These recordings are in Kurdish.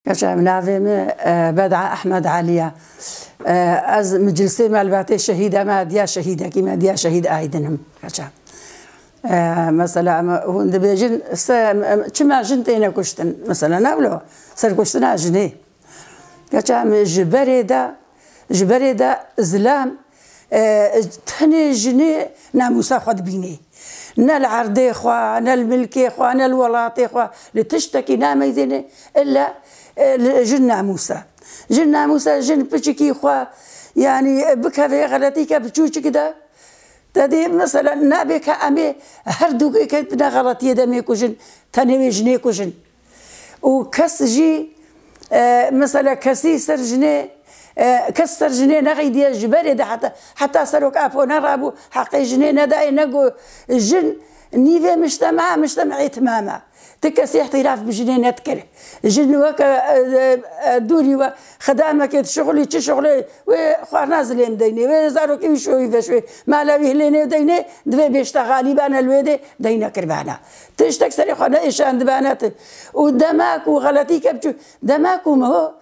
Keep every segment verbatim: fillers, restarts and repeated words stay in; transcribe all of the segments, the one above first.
Keça, navê min, e, Bed'a Ehmed Elî ye. E, ez miclisê me li Batê şehîd e, me diya şehîdekî, me diya şehîd Aydin im. Keça. E, mesela, em, hûn dibêjin, se, em, em, çima jin têne kuştin? Mesela, ne wilo? Serkuştina jinê. Keça, em ji berê de, ji berê de zilam, e, tenê jinê namûsa xwe dibînê. Ne li erdê xwe, ne li milkê xwe, ne li welatê xwe, li tiştekî nameyzêne, illa, e, li jin namûsa. Jin namûsa, jin piçikî xwe, yanî, e, bikeve xeletîke biçûçik de, te dê, mesela, nabe ke em ê her du kê ketine xeletiyê de em ê kujin, tenê wê jinê kujin. Û kes jî, e, mesela kesî ser jinê, e, kes ser jinê nexeydiye ji berê de heta, heta Serok Apo nerabû, heqê jinê nedayê, negot, jin nîvê mictema, mictemê îtimam e. Ti kesî îhtîraf bi jinê nedikir. Jin weke, e, e, e, dûrî we xidamekê dişixulî, çi şixulê, wê xwarina zilêm deynê, wê zarokê wî şoyî veşoyê, mala wî hilênê deynê, divê bêşta xalîbane li wê dê deyne kirbana. Tiştek serê xwe neêşandibane ti. Û dema ku xeletî ke biçû, dema ku miho,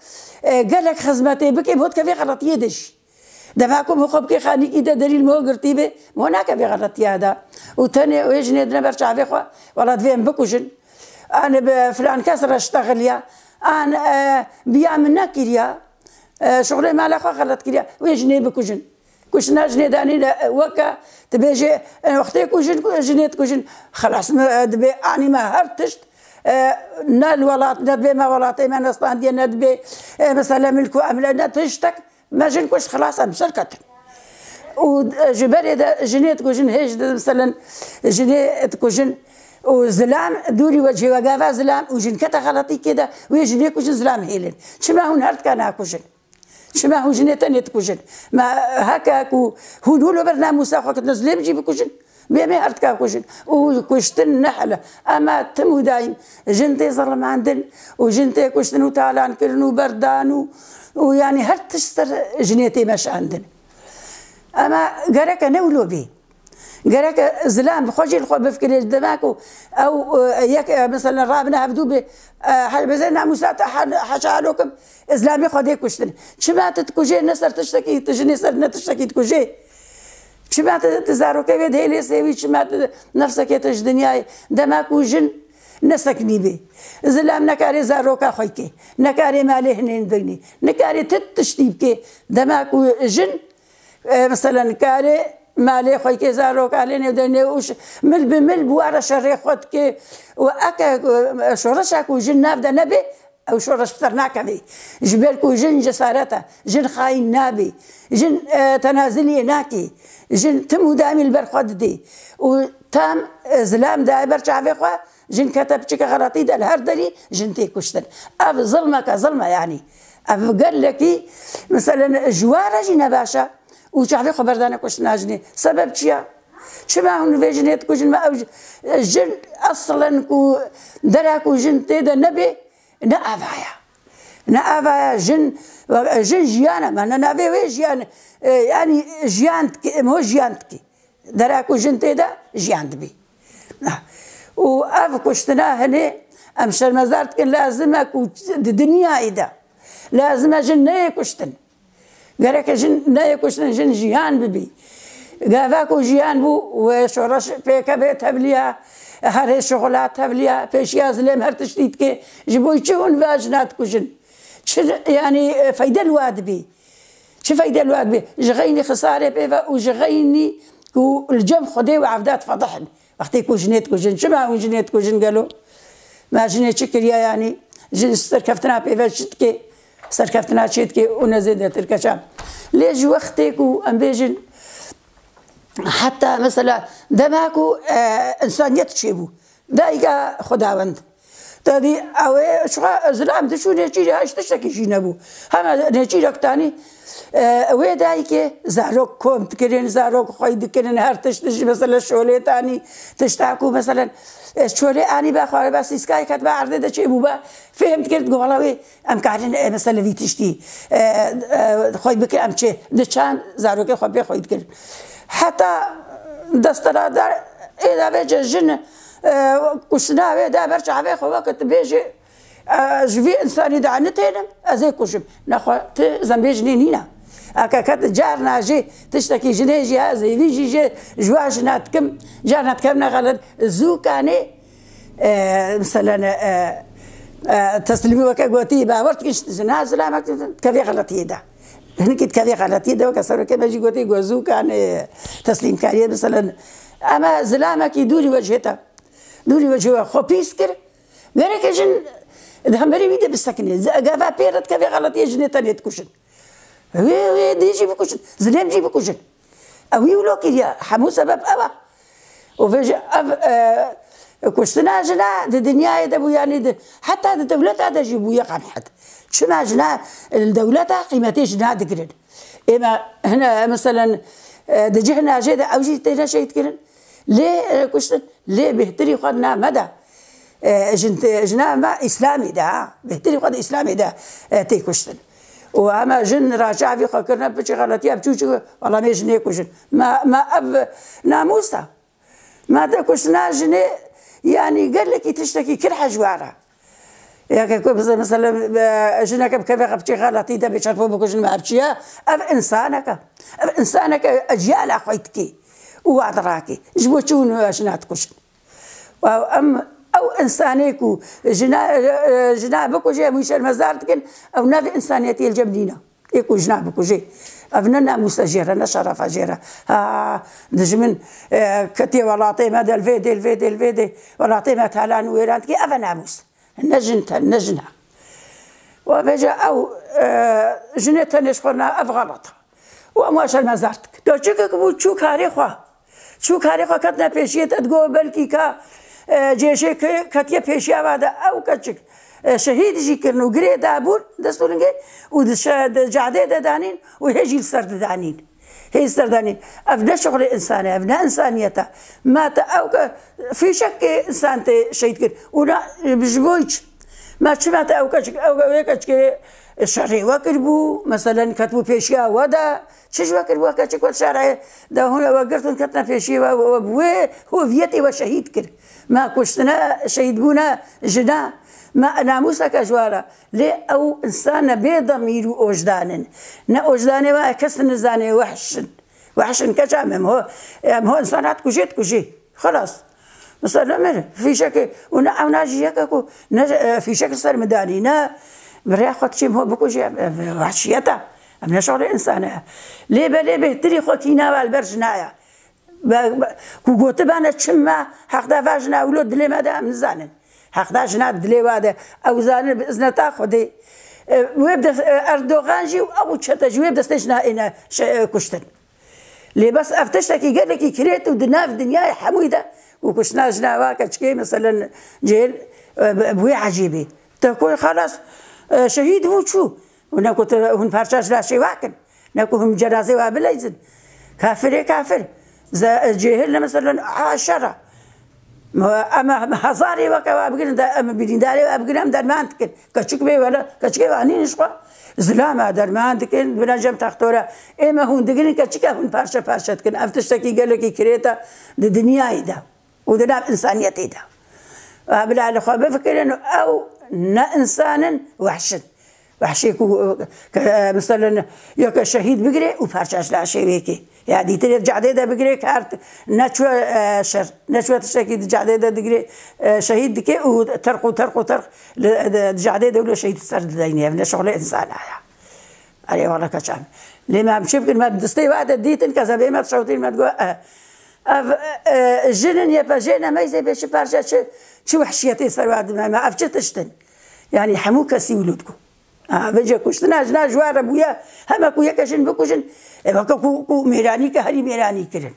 e, gelek xizmetê bike, miho dikeve xeletiyê de jî. Dema ku miho xwe bike xanîkî de derî li miho girtî be, miho nakeve xeletiya de. Û tenê wê jinê dine ber çavê xwe, wela divê em bikujin. An bi filan kes re ştexiliya, an, e, biya min nekiriya, e, şixulê mala xwe xelet kiriya, wê jinê bikujin. Kuştina jinê danîne, e, weke dibêje, e, wextê ku jin, jinê dikujin, xelas me, e, dibê anî me her tişt, e, ne li welat, ne dibê me welatê me nestandiye, ne dibê, e, mesela milk û emle, ne tiştek, me jin kuşt, xelas em ser ketin. Û, e, ji berê de jinê dikujin, hêj de, mesela jinê dikujin û zilam dûrî we cêwegava zilam û jin kete xeletîkê de, wê jinê kujin zilam hêlin. Çima hûn her tika nakujin? Çima hûn jinê tenê dikujin? Me heke ku hûn wilo ber namûsa xwe ketine zilêm jî bikujin. Bê me her tika bikujin. Û kuştin ne hel e. Ema tim û daîm jin tê zilimandin û jin tê kuştin û talankirin û berdan û, û yanî her tişt ser jinê tê meşandin. Ema gereke ne wilo bê. Gereke zilam bi xwe jî li xwe bifikire, dema ku ew, e, yek, e, mesela rabine hevdû bi, e, he-, bêze namûsa te he-, heşa halokim, zilamê xwe dê kuştin. Çima tu dikujê, ne ser tiştekî, tu jinê ser ne tiştekî dikujê? Çima tu, tu zarokê wê dihêlê sêwî, çima tu nefsekê tu ji dinyayê? Dema ku jin neseknî bê. Zilam nekarê zaroka xwe kê, nekarê malê hinên bînî, nekarê ti tiştî bikê. Dema ku jin, e, mesela nikarê malê xwe kê, zaroka lê nêvdeyne û ş-, mil bi mil bi wa re şerê xwe dike û eke, e, şoreşa ku jin nav de nebe, ew şoreş bi ser nakeve. Ji ber ku jin cesaret e, jin xayîn nabe, jin, e, tenaziliyê nake, jin tim û daîmî li ber xwe dide û tam, e, zilam daye ber çavê xwe, jin kete piçike xeletî de li her derî jin tê kuştin. Ev zilmeke zilm e yanî. Ev gelekî, mesela ji wa re jî ne baş e. Û çavê xwe berdane kuştina jinê. Sebeb çi ye? Çima hûn vê jinê dikujin? Me ew ji-, jin eslen ku dera ku jin tê de nebe, ne ava ye. Ne ava ye. Jin, jin jiyan e. Me ne navê wê jiyan, e, yanî jiyan dike, em ho jiyan dike. Dera ku jin tê de jiyan dibî. Û ev kuştina hinê em şermezar dikin, lazim e ku di dinyayê de lazim e jin neyê kuştin. Gereke jin neyê kuştin, jin jiyan bibî. Gava ku jiyan bû, wê şoreş pêkeve tevliya, herê şixula tevliya, pêşiya zilêm her tiştî dike. Ji bo çi hûn ve jina dikujin? Çi, yanî, e, feyde li wa dibî? Çi feyde li wa dibî? Ji xeynî xisarê pê ve û ji xeynî ku li cem Xwedê û evda difedihin. Wextê ku jinê dikujin, çima hûn jinê dikujin gelo? Me jinê çi kiriye yanî? Jin serkeftina pê ve çi dike? Serkeftina çê dike û ne zêdetir keça. Lê ji wextê ku em bêjin, heta mesela dema ku, e, însaniyet çêbû, dayika Xwedawend, te dî ew ê çiqa zilam diçû nêçîrê, hiç tiştekî jî nebû. Hema nêçîrek tanî, e, wê dayikê zarok kom dikirin, zarok xwey dikirin, her tişt jî mesela şolê tanî, tişta ku mesela, e, şolê anî be xwe, be sîskayê ket be erdê de çêbû be, fêm dikir, digot, wela wê em karin, e, mesela vî tiştî, e, e, xwey bikin, em çê diçan zarokê xwe pê xwey dikirin. Heta desthilatdar ê de vê ce jin, e, kuştina wê da ber çavê xwe, weke tu bêjî, Ez ji vî insanî de nitênim, ez ê kujim. Nexwe ti zembê jinê nîne. Eke ket carna jê tiştekî jinê jî ez êvî jî jê ji wa jina dikim, carna dikevne xelet. Zû kanê, e, miselen, e, e, teslîmî weke gotî, bawer dikin ji jina zilamek dikevê xeletiyê de. Hinkî dikevê xeletiyê de weke serokê me jî gotî, got zû kanê teslîmkariyê, miselen, ema zilamekî dûrî wecihê te, dûrî wecihê we xwe pîs kir. Gereke jin di hemberî wî de bisekine. Gava pê re dikeve xeletiyê jinê tenê dikujin. Wê, wê dê jî bikujin. Zilêm jî bikujin. Ew wî wilo kiriye. Hemû sebeb ew e. Û vêje ev, e, kuştina jina di dinyayê de bû, yanî di, heta di dewleta de jî bûye qenhet. Çima jina, li dewleta qîmetê jina digirin. Ême hine, meselen, e, di cih najê de ew jî têne şehîd kirin. Lê, e, kuştin. Lê bêhtirî xwe di nav me de, e, jin tê, jina me Îslamî de, ha. Bêhtirî xwe di Îslamî de, e, tê kuştin. Û hema jin raçavî xwe kirine, piçê xeletiya biçûçik, wela me jinê kujin. Me, me ev namûs e. Me de kuştina jinê, yanî gelekî tiştekî kirhe ji we re. Yeke ku bize, mesela, e, jineke bikeve qepçê xelatî de bê çarpû bikujin me ev çi ye? Ev insaneke. Ev insaneke eciyala xwe dikê û wa dirakê. Ji bo çi hûn jina dikujin? Wa em, ew insanê ku jina, e, jina bikuje, em wî şermezar dikin, ew navê insaniyetê li cem nîne. Ê ku jina bikuje. Ev ne namûsa jê re, ne şerefa jê re. Ha, dijmin, e, ketiye welatê me de, li vê dê, li vê dê, li vê dê. Welatê me talan û wêran dike, ev e namûs. Ne jin te, ne jin e. Wa bêje ew, e, jinê tenê ji xwe na, ev xelet e. Û em wa şermezar dikin. Do çikek bû çû karê xwe. Çû karê xwe ketine pêşiyê te digo belkî ka, e, cêşê ke-, ketiye pêşiya wa de ew keçik, e, şehîd jî kirin û girê dabûn dest û lingê û di şe-, di cadê de danîn û hê jî li ser didanîn. Hê li ser danîn. Ev ne şixulê însan e, ev ne însaniyet e. Ma te ew ke fîşekê însan tê şehîd kir. Û na, ji bo çi? Ma çima te ew keçik, ew, ew keçikê şerê we kiribû, meselen ketibû pêşiya we de, çi ji we kiribû, we keçik we şerê de hûn we girt hûn ketine pêşiyê we, we, we bi wê hoviyetê we şehîd kir. Ma kuştine, şehîdbûne jina, ma namûseke ji we re. Lê ew însan ne bê demîr û ojdan in. Ne ojdanê we kes nizane, wehş in. Wehş in keça em ho, em ho însan hat kujê dikujê. Xelas. Mesela mir, fîşekê, û ne ew na jî yeke ku ne, e, fîşek li ser min danî, ne bi rêya xwe diçê min ho bikujê, em, em, wehşiyet e. Em ne şixulê însan e. Lê belê bêhtirî xwe kîna we li ber jina ye. Be, be, ku gotibane çi me heqda va jina wilo dilê me de em nizanin. Heqda jina dilê we de. Ew zanin bi izneta Xwedê. E, wê bi dest, e, Erdogan jî û ew çete jî wê bi destê jina êne şe-, e, kuştin. Lê bes ev tiştekî gelekî kirêt û di nav dinyayê hemûyî de û kuştina jina wa keçikê, meselen, cêl, e, bi, bi wê ecêbê. Te ku xelas, e, şehîd bû çû. Û ne ku te hûn parça ji laşê wa kin. Ne ku hûn cenazê wa bileyzin. Kafirê kafir. Ze-, cêhil ne, meselen, a, şer e. Em hezarê weke we bigirin, de, em birîndarê we bigirin, em derman dikin. Keçik bê wele, keçikê we anîn ji xwe. Zilam e, derman dikin, bine cem textora. Ê me hûn digirin, keçike hûn parçe parçe dikin. Ev tiştekî gelekî kirêt e di dinyayê de û di nav însaniyetê de. Bila li xwe bifikirin, ew ne însan in, wehş in. Wehşê ku, ke, miselen, yeke şehîd bigire û parça ji laşê wê ke. Ya dîtirê di cadê de bigire, kar neçûye, e, şer, neçûye tiştekî di cadê de digire, e, şehîd dike û terq û terq û terq li, di, di cadê de wilo şehîd ser dideyne. Ev ne şixulê însan e ya. Erê wala keçan. Lê me em çi bikin, me distê we de dîtin, kezebê me dişewtîn, me digo, e, ev, e, jin in, yê pejê ne, meyzê bê çi parça, çi, çi wehşiyetê ser we dime me, ev çi tiştin? Yanî hemû kesî wilo digo. Ha, vêce kuştina jina ji we re bûye, heme ku yeke jin bikujin, e, weke ku, ku mêranî ke herî mêranî kirin.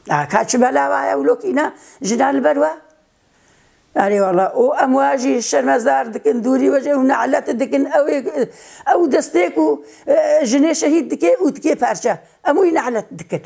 Ha, ka çi bela wa ye, wilo kîna jina li ber we? Erê wala, û em wa jî şermezar dikin, dûrî wecê û nelet dikin, ew ê, ew destê ku, e, jinê şehîd dike û dike parçe. Em wî nelet dikin.